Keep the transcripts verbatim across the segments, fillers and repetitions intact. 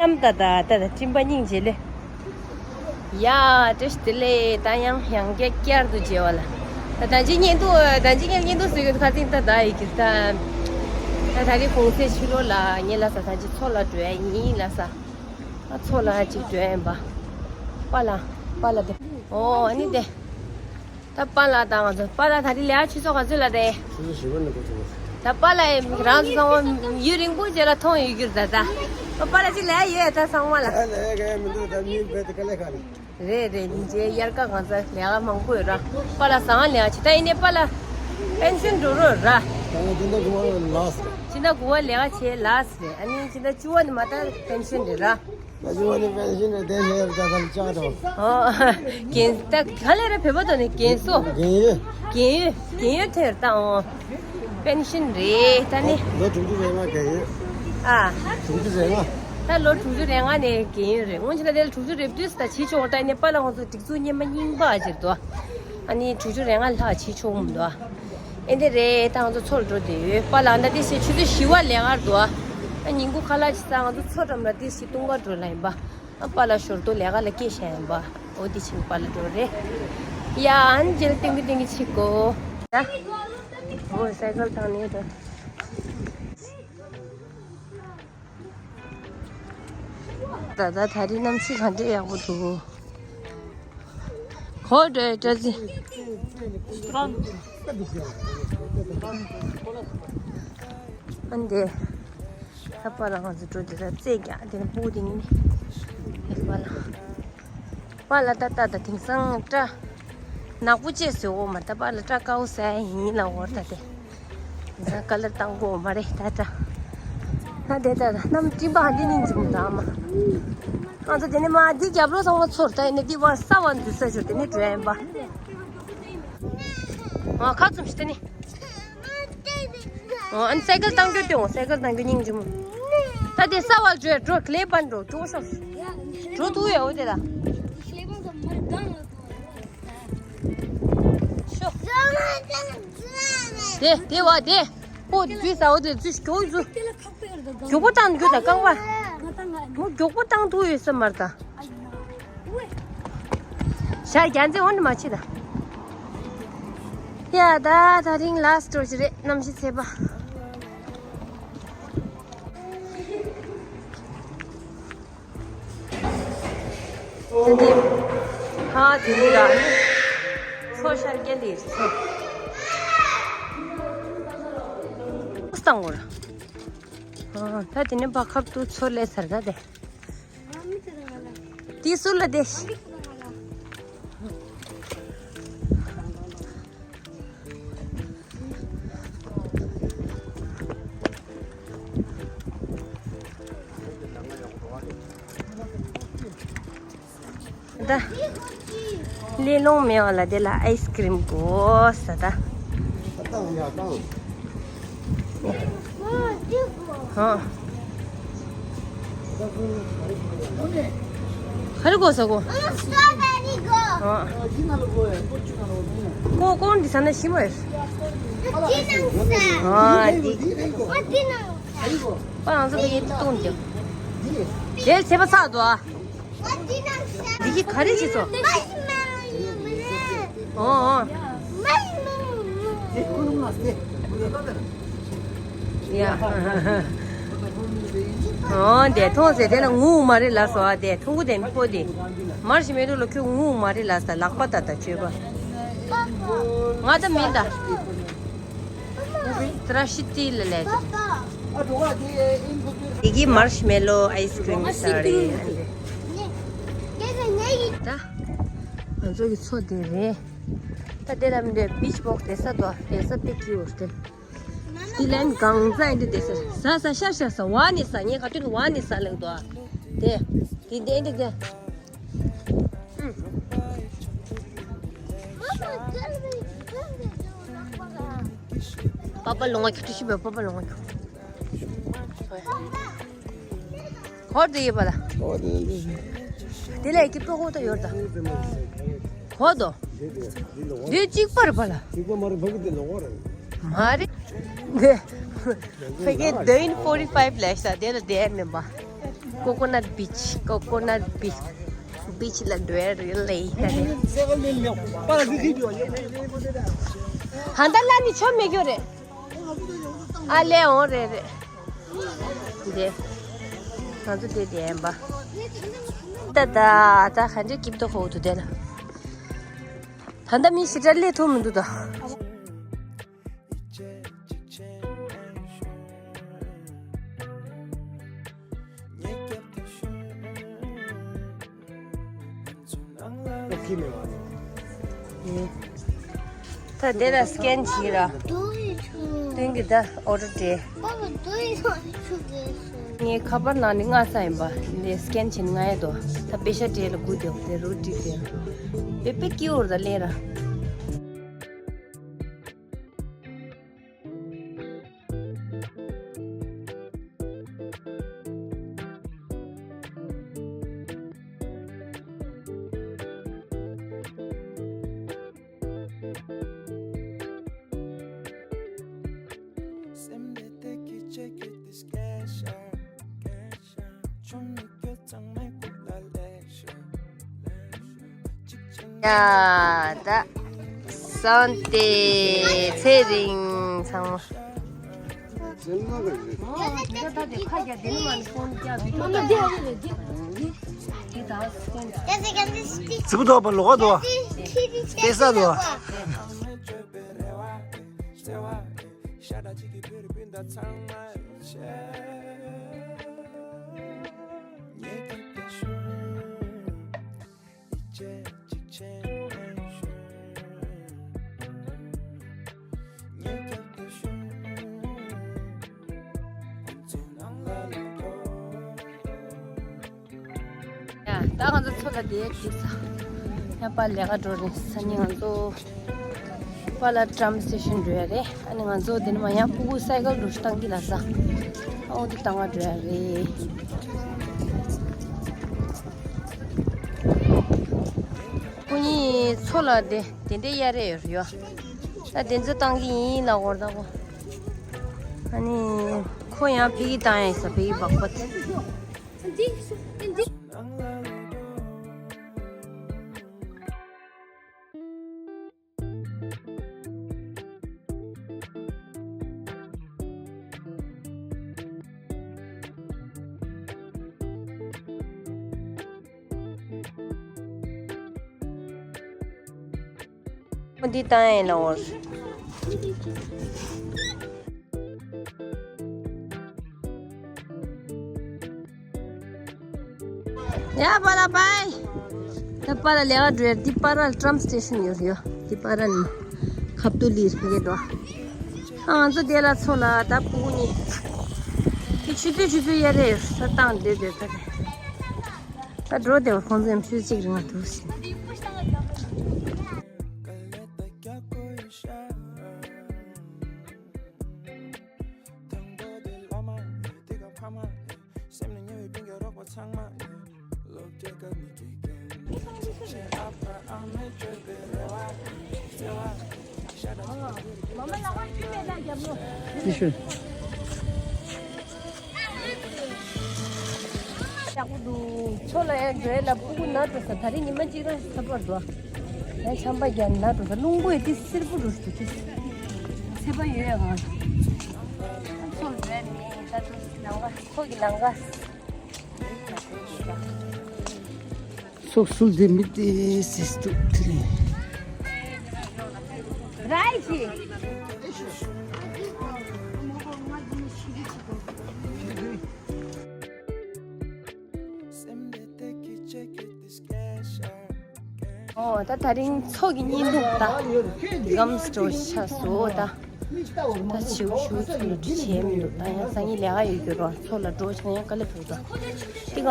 ནམ་ད་ད་ད་ད་སྤྲིན་པ་སྙིང་རྗེ་ལེ། ཡ། བཀྲ་ཤིས་བདེ་ལེགས། ད་ཡང་ཡང་བསྐྱར་བསྐྱར་དུ་མཇལ་བ་ལ། ད་ད་ཅི་བརྙན་ཐུང་ད་ཅི་བརྙན་ཐུང་བཟོས་ཡོད། ཁ་ཚིག་ད་ད་ཡི་གི་ད། ད་ད་རེས་གུང་སེང་ཕྱི་ལོགས་ལ་ངས་ལ་ས་ད་ཅི་མཚོ་ལ་འགྲོ་ཡ་ཡིན་ལ་ས། ཨ་མཚོ་ལ་ཅིག་འགྲོ་ཡ་ཡིན་པ། པཱ་ལགས་པཱ་ལགས་དེ། ཨོ་ཨ་ནི་དེ། ད་པཱ་ལགས་དང་ང་ཚོ་པཱ་ལགས་ད་རེས་ལས་ཆུ་ཚོད་ག་ཚོད་ལ་རེད། ཆུ་ཚོད་བཞི་པ་ནས་འགོ་ཚུགས་པ། ད་པཱ་ལགས་རང་ཚོ་ཚང་མ་ཡུན་རིང་པོ་རྗེས་ལ་མཐོང་ཡོད་རྒྱུ་རེད་ད་ད། པཱ་ལགས་ཅིག་ལས་ཡོད་ད་ཚང་མ་ལ། ཨ་ལས་ཀ་ཡ་མི་འདུག་ད་མི་བེད་དེ་དཀའ་ལས་ཁག་རེད། རེད་རེད། ཉིན་རྗེས་དབྱར་ཁ་གང་ཚ་ལས་ཀ་མང་པོ་ཡོད་ར། པཱ་ལགས་ཟ་ཁང་ལས་ཀ་བྱེད་ད་ཡིན་ནའི་པཱ་ལགས་པེན་ཤན་འགྲོ་རོགས་ར། ད་ང་འདི་འདྲ་དགུ་བ་ལ་ལགས། ཅི་འདྲ་དགུ་བ་ལས་ཀ་བྱེད་ལགས་རེད། ཨ་ནི་ཅི་འདྲ་བཅུ་བ་ནི་མ་ད་པེན་ཤན་རེད་ར། ད་བཅུ་བ་ནི་པེན་ཤན་རེད། དེ་ནས་ཡར་ད་ད་ལ་ལྕགས་འགྲོ། ཨོ། རྒན་ད་ག་ལས་ར་བོད་པ་དོ་ནི་རྒན་གསོ། རྒན་ཡོད། རྒན་ཡོད་རྒན་ཡོད་ཐེར་ད་ཨོ། པེན་ཤན་རེད་ད་ནི། ལོ་དྲུག་ཅུ་རེ་ལྔ་རྒན་ཡོད། ཨ། དྲུག་ཅུ་རེ་ལྔ། ད་ལོ་དྲུག་ཅུ་རེ་ལྔ་ནས་རྒན་ཡོད་རེད། སྔོན་ཆད་ལ་དེ་ལ་དྲུག་ཅུ་རེ་བདུན་ད་བྱེད་ཆོག་ད་ནི་པཱ་ལགས་ང་ཚོ་སྒྲིག་འཛུགས་སྔོན་མ་རྙིང་པ་ཨ་ཅིག་འདུག་ཨ་ནི་དྲུག་ཅུ་རེ་ལྔ་ལྷག་བྱེད་ཆོག་མི་འདུག་ཨེ་འདི་རེད། ད་ང་ཚོ་མཚོ་ལ་འགྲོ་བསྡད་ཡོད། པཱ་ལགས་ད་དེ་བཞིན་ཆུ་ཚོད་བཞི་བ་ལས་ཀར་འདུག་ཨ་ཉིན་གུང་ཁ་ལག་ཅིག་ཟ། ང་ཚོ་མཚོ་འགྲམ་ལ་དེ་བཞིན་ལྟུང་བ་འགྲོ་ལ་ཡིན་པ། ཨ་པཱ་ལགས་ཞོར་དུ་ལས་ཀ་ལ་སྐད་བཤད་ཡིན་པ། འོ་དེ་བཞིན་པཱ་ལགས་འགྲོ་རེད། ཡ་ཨན་ཇེལ་ཏིང་གི་ཏིང་གི་ཆིག་གོ། ད་འོ་སའི་ཀལ་བཏང་ནས་ད། ད་ད་ད་རེས་གནམ་གཤིས་ག་འདྲས་ཡག་པོ་འདུག་གོ་འདྲ་འདྲ་ཟིན། ཨ་འདི། ད་པཱ་ལགས་ང་ཚོ་འགྲོ་དེ་ད་རྩེ་རྒྱག་དེ་ནི་སྤུ་གུ་དེ་ཉིད་ནི། པཱ་ལགས། པཱ་ལགས་ད་ལྟ་ད་དེང་སང་སྐྲ་ནག་པོ་བཅད་ཟེར་འོ་མ། ད་པཱ་ལགས་སྐྲ་དཀར་པོ་ཟ་ཡ་ཡིན་ལ་འོར་ད་དེ། དེང་སང་ཀ་ལར་བཏང་དགོས་མ་རེད་ད་སྐྲ། ད་དེ་ད་ད་གནམ་སྤྲིན་པ་ཧ་འདི་ནི་འཛིན་མི་འདུག་ཨ་མ། ང་ཚོ་དེ་ནི་མ་འདི་རྒྱབ་ལོགས་ཚང་མ་ཚོར་ད་ཡིན་ནི་འདི་བར་ས་བ་འཛུལ་ས་ཞོར་དེ་ནི་འགྲོ་ཡ་ཡིན་པ། ང་ཁ་བཙུམ་ཞིག་དེ་ནི། ཨོ་ཨན་སའི་ཀལ་བཏང་རྒྱུ་དེ་འོ་སའི་ཀལ་བཏང་རྒྱུ་སྙིང་རྗེ་མོ། ད་དེ་ས་བ་འགྲོ་འགྲོ་ཀླད་པ་འགྲོ་འགྲོ་ཤོག་འགྲོ་ཐུ་ཡ་འོ་དེ་ལ། ཤོག་དེ་དེ་བ་དེ། ཨོ་འཛུལ་ས་འོ་དེ་འཛུལ་ཞིག་འགྲོ་འཛུལ། མགྱོགས་པོ་བཏང་རྒྱུ་ད་རྐང་པ། མོ་མགྱོགས་པོ་བཏང་ཐུ་ཡོད་ས་མར་ད། ཤར་རྒྱལ་མཚན་འོན་མ་ཕྱི་ད། ཡ་ད་ད་རིང་ལ་སི་ཊི་ཞིག་རེད། གནམ་གཤིས་ཚ་བ། ད་འདི་ཧ་དེ་རིང་ར་མཚོ་ཤར་རྒྱལ་ལི་མཚོ་བཏང་གོ་ར། ད་དེ་ནས་བ་ཁབ་ཏུ་མཚོ་ལས་ཚར་ད་དེ། དེ་སུ་ལ་དེ། ད། ལས་སློང་མེད་པ་ལ་དེ་ལ་ཨའི་སི་ཀི་རིམ་དགོས་ས་ད། ཧོ། ག་རེ་དགོས་ས་གོ། ཧོ། ཀོ་ཀོན་འདི་ས་ན་ཤི་མ་ཡོད། ཨ་འདི། པ་ང་ཚོ་ཕ་གིར་བཏུང་རྒྱུ། དེ་ཚེ་པ་ཚག་འདུག་ཨ། འདི་གི་ག་རེ་བྱེད་སོ། ཨོ་ཨོ། ཡ། ཨོ་དེ་མཐོང་ཟེར་དེ་ལ་ངུ་མ་རེད་ལ་སོ་ཨ། དེ་ཐུང་གུ་དེ་མི་ཕོ་དེ། མར་ཞིག་མེད་འདུག་ལ་ཁྱོད་ངུ་མ་རེད་ལ་ས་ལག་པ་ད་ད་བཅོས་པ། ང་ད་མིན་ད། ཏྲ་ཤི་ཏི་ལ་ལས། དེ་གི་མར་ཤི་མེ་ལོ་ཨའི་སི་ཀི་རིམ་ཟ་རེད། ད་ང་ཚོ་གི་མཚོ་དེ་རེད། ད་དེ་ལ་མི་འདྲ་བིཆ་བོག་དེ་ས་དོ་དེ་ས་པེ་ཀི་ཡོར་ཏེ། དེ་ལན་གང་ཟ་ཡིན་དེ་དེ་ས་ས་ས་ཤ་ཤ་ས་བ་ནི་ས་ངས་ག་དུས་བ་ནི་ས་ལེགས་དོ། དེ་དེ་དེ་དེ་དེ། ཨུམ། པ་པ་ལོང་བ་ཁྱུ་ཁྲི་ཤི་བའི་པ་པ་ལོང་བ་ཁྱུ། ཧོར་དུ་ཡོད་པ་ལ། ཧོར་དུ་ཡོད་པ་ལ། དེ་ལས་ཀྱི་པོ་ཧོ་དུ་ཡོད་ད། ཧོ་དོ། འདི་གཅིག་པར་པ་ལ། གཅིག་པ་མ་རེད་ཕ་གི་དེ་ལོག་རེད། མ་རེད། འདི། ཕ་གི་དོན་forty five ལས་ས་དེ་ལ་དེ་མིན་པ། Coconut Beach, Coconut Beach, beach ལ་འགྲོ་ཡ་རེད་ལེ། ད་ལྟ་ལ་ནི་ཆོ་མེད་རྒྱུ་རེད། ཨ་ལེ་འོང་རེད་རེད། འདི། ང་ཚོ་དེ་དེ་ཡིན་པ། ད་ད་ད་ག་འདྲའི་སྐྱིད་པོ་ཧོ་དུ་དེ་ལ། ད་ལྟ་མི་ཞིག་ལས་ཐུབ་མི་འདུག་ད། ད་དེ་ལ་སི་ཀེན་བྱེད་ར། སྟོན་གྱི་ད་ཨོ་ཌར་སྤྲད། ངའི་ཁ་པར་ནང་ནས་མངགས་ས་ཡིན་པ། འདི་སི་ཀེན་བྱེད་ནས་མངགས་ཡས་དོ། ད་པེ་ཤ་སྤྲད་ལ་སྒུག་དེ་དེ་རུ་བྲིས་ཏེ། པེ་པེ་ཀིའུར་ད་ལེ་ར། ཡ་ད་སང་ཏེ་ཚེ་རིང་ཚང་མ། ཙི་གུ་དོ་པ་ལོག་དོ། སྐྱེ་ས་དོ། ཡ། ད་ང་ཚོ་མཚོ་ལ་དེ་ཡར་འགྲོ་ས། ཡ་པ་ལས་ཀ་འགྲོ་རེད། ས་ནི་ང་ཚོ་པ་ལ་ཊམ་སི་ཊེ་ཤན་འགྲོ་ཡ་རེད། ཨ་ནི་ང་ཚོ་དེ་ནས་མ་ཡང་ཕྲུ་གུ་སའི་ཀལ་འགྲོ་ཞིག་བཏང་གི་ལ་ས། ཨ་འོ་དེ་བཏང་ག་འགྲོ་ཡ་རེད། ཁོ་གཉིས་མཚོ་ལ་དེ་དེ་འདྲའི་གཡར་རེ་ཡོད་རེད་ཡོ། ད་དེ་ཚོ་བཏང་གི་ཡིན་ལ་འོར་ད་གོ། ཨ་ནི་ཁོ་ཡང་ཕ་གི་བཏང་ཡ་ཡིན་ས། ཕ་གི་སྦག་སྦག་དེ། འདི་བཏང་ཡིན་ལ་འོར། ཡ་པ་ལ་བྷའི། ད་པ་ལ་ལས་ཀ་འགྲོ་ཡ། འདི་པ་ར་ལ་ཊམ་སི་ཊེ་ཤན་ཡོད་རེད་ཡོ། འདི་པ་ར་ནི་ཁབ་ཏུ་ལི་རེད་འགྲོ། ཨ་ང་ཚོ་དེ་ལ་མཚོ་ལ་ད་ཕྲུ་གུ་གཉིས། དེ་ཆུ་ཚོད་ཆུ་ཚོད་གཡར་རེ་ཡོད་ས། བཏང་བསྡད་བསྡད་ད་རེད། ད་འགྲོ་བདེ་བ་ཁོང་ཚོ་ཡང་ཆུ་ཚོད་གཅིག་རིང་ང་འགྲོ་ཟིན། ཡག་པོ་འདུག་མཚོ་ལ་ཡར་འགྲོ་ཡ་ལ་ཕྲུ་གུ་ན་འགྲོ་ས། ད་རིང་ཉི་མ་གཅིག་རང་ཚ་པར་འགྲོ། ཡང་ཆམ་པ་རྒྱག་ན་འགྲོ་ས། རླུང་བུ་ཡི་དེ་སེར་པོ་འགྲོ་ཞིག་འདུག་ཚད་པ་ཡོད་ཡ་གང་། མཚོ་ལ་འགྲོ་ཡ་ནི་ད་འགྲོ་ལམ་ཁ། མཚོ་གི་ལམ་ཁ། སོག་སུལ་དེ་མི་དེ་སིས་ཏུ་ཐི་རི། རའི་ཅི། ཨོ་ད་ད་རིང་མཚོ་གི་བརྙན་ཐུང་ད་གམ་སི་ཊོར་ཆགས་སོ་ད། ད་ཞིའུ་ཞིའུ་ཚུར་ལ་འགྲོ་བྱེད་མི་འདུག་ད་ཡང་སང་ཉིན་ལས་ཀ་ཡོད་རྒྱུ་རོ། མཚོ་ལ་འགྲོ་བྱེད་ཡང་དཀའ་ལས་ཕོག་ད། དེ་ག་ལ་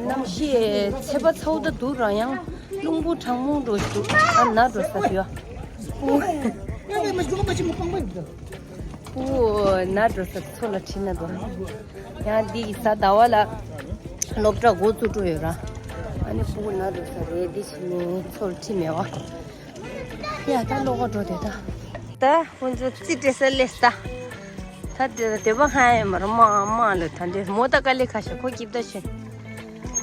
གནམ་གཤིས་ཚད་པ་ཚ་བོ་ད་འདུག་ར། ཡང་རླུང་བུ་གྲང་མོ་འགྲོ་ཞིག་འདུག་ཨ་ན་འགྲོ་ས་དུ་ཡ། ཨུ་ན་འགྲོ་ས་མཚོ་ལ་ཁྲིད་ན་འདུག་ཡང་འདི་གཟའ་ཟླ་བ་ལ་སློབ་གྲྭ་འགོ་བཙུགས་འགྲོ་ཡོད་ར། ཨ་ནི་ཕྲུ་གུ་ན་འགྲོ་ས་རེད། འདི་ཕྱི་ནས་མཚོ་ལ་ཁྲིད་མེད་བ། ཡ་ད་ལོག་ག་འགྲོ་དེ་ད། ད་ཁོང་ཚོ་རྩིས་སྤྲད་ས་སླེབས་ད། ད་དེ་ད་དེ་བ་ཧ་ཡ་མ་ར་མ་མ་ལ་ད་འདྲེ་མོ་ད་དཀའ་ལས་ཁ་ཤ་ཁོ་སྐྱིབ་ད་ཤེ།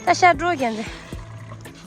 ད་ཤར་འགྲོ་རྒྱུ་རེད།